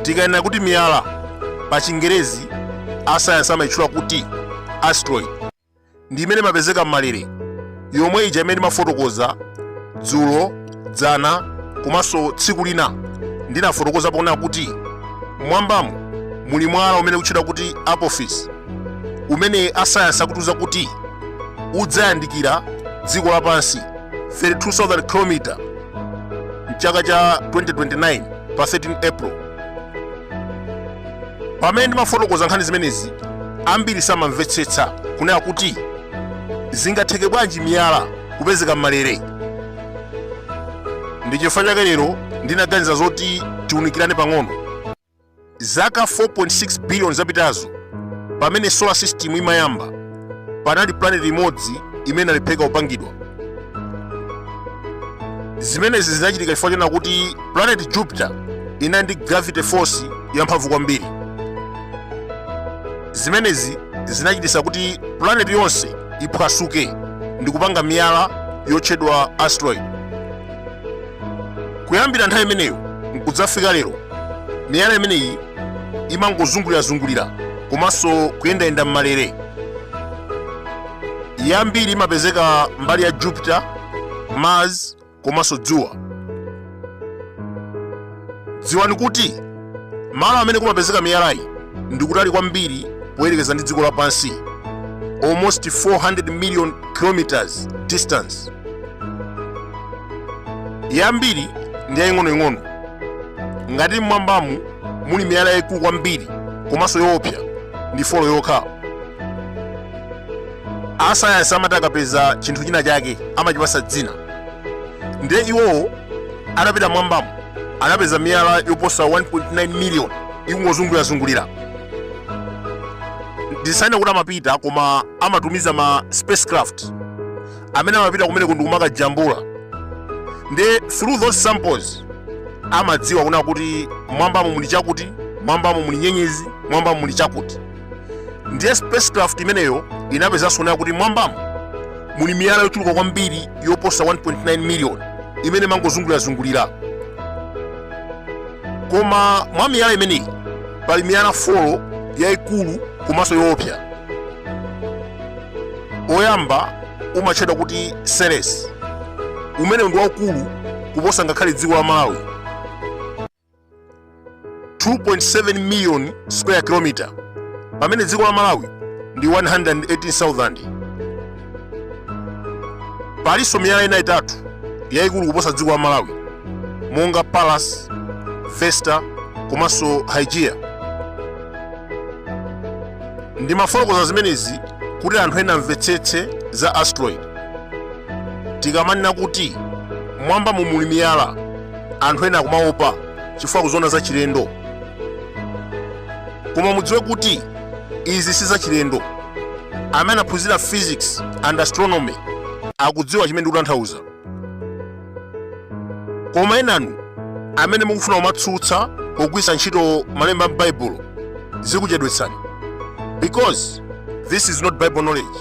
Tikanena kuti miyala, pa Chingerezi asayansi amayitchula kuti asteroid, ndi imene imapezeka m'malere, yomwe ija imene ndimafotokoza dzulo, dzana komanso tsiku lina. Ndinafotokoza ponena kuti mwambamo muli mwala umene ukutchedwa kuti Apophis, umene asayansi akutiuza kuti udzayandikira dziko lapansi 32,000 km mchaka cha 2029 pa 13 April. Pamene ndimafotokoza nkhani zimenezi, ambiri samamvetsetsa kunena kuti zingatheke bwanji miyala kupezeka m'malere. Ndi chifukwa chake lero ndinaganiza zoti tiunikirane pang'ono. Zaka 4.6 billion zapitazo, pamene solar system imayamba, panali planet imodzi imene inalephera kupangidwa. Zimenezi zinachitika chifukwa chonena kuti planet Jupiter inali ndi gravity force yamphamvu kwambiri. Zimenezi zinachititsa kuti planet yonse iphwasuke ndi kupanga miyala yotchedwa asteroid. Kuyambira nthawi imeneyo nkudzafika lero, miyala imeneyi imangozungulirazungulira komanso kuyendayenda m'malere. Yambiri imapezeka mbali ya Jupiter, Mars komanso dzuwa. Dziwani kuti malo amene kumapezeka miyalayi ndi kutali kwambiri poyerekeza ndi dziko lapansi, almost 400 million kilometers distance. Yambiri ndi yaying'onoying'ono. Ngati mmwambamu muli miyala yayikulu kwambiri komanso yoopsa, ndi folo yokha. Asayansi amati akapeza chinthu china chake amachipasa dzina. Ndiye iwowo atapita mwambamo anapeza miyala yoposa 1.9 million ikungozungulirazungulira. Ndisanene kuti amapita, koma amatumiza ma spacecraft amene amapita kumeneko ndikumakajambula. Ndiye through those samples amadziwa kunena kuti mwambamo muli chakuti, mwambamo muli nyenyezi, mwambamo muli chakuti. Ndiye spacecraft imeneyo inapezanso kunena kuti mwambamo muli miyala yochuluka kwambiri yoposa 1.9 million imene imangozungulirazungulira. Koma mwa miyala imeneyi pali miyala folo yayikulu komanso yoopsa. Oyamba umatchedwa kuti Ceres, umene ndi waukulu kuposa ngakhale dziko la Malawi, 2.7 million square kilometer, pamene dziko la Malawi ndi 118,000. Palinso miyala ina itatu yayikulu kuposa dziko la Malawi, monga Pallas, Vesta komanso Hygiea. Ndimafotokoza zimenezi kuti anthu ena amvetsetse za asteroid. Tikamanena kuti mwambamo muli miyala, anthu ena akumaopa chifukwa kuziona zachilendo. Koma mudziwe kuti izi si zachilendo. Amene anaphunzira physics and astronomy akudziwa chimene ndikutanthauza. Koma enanu amene mukufuna kumatsutsa pogwiritsa ntchito malemba a m'Baibulo, zikuchedwetsani, because this is not Bible knowledge.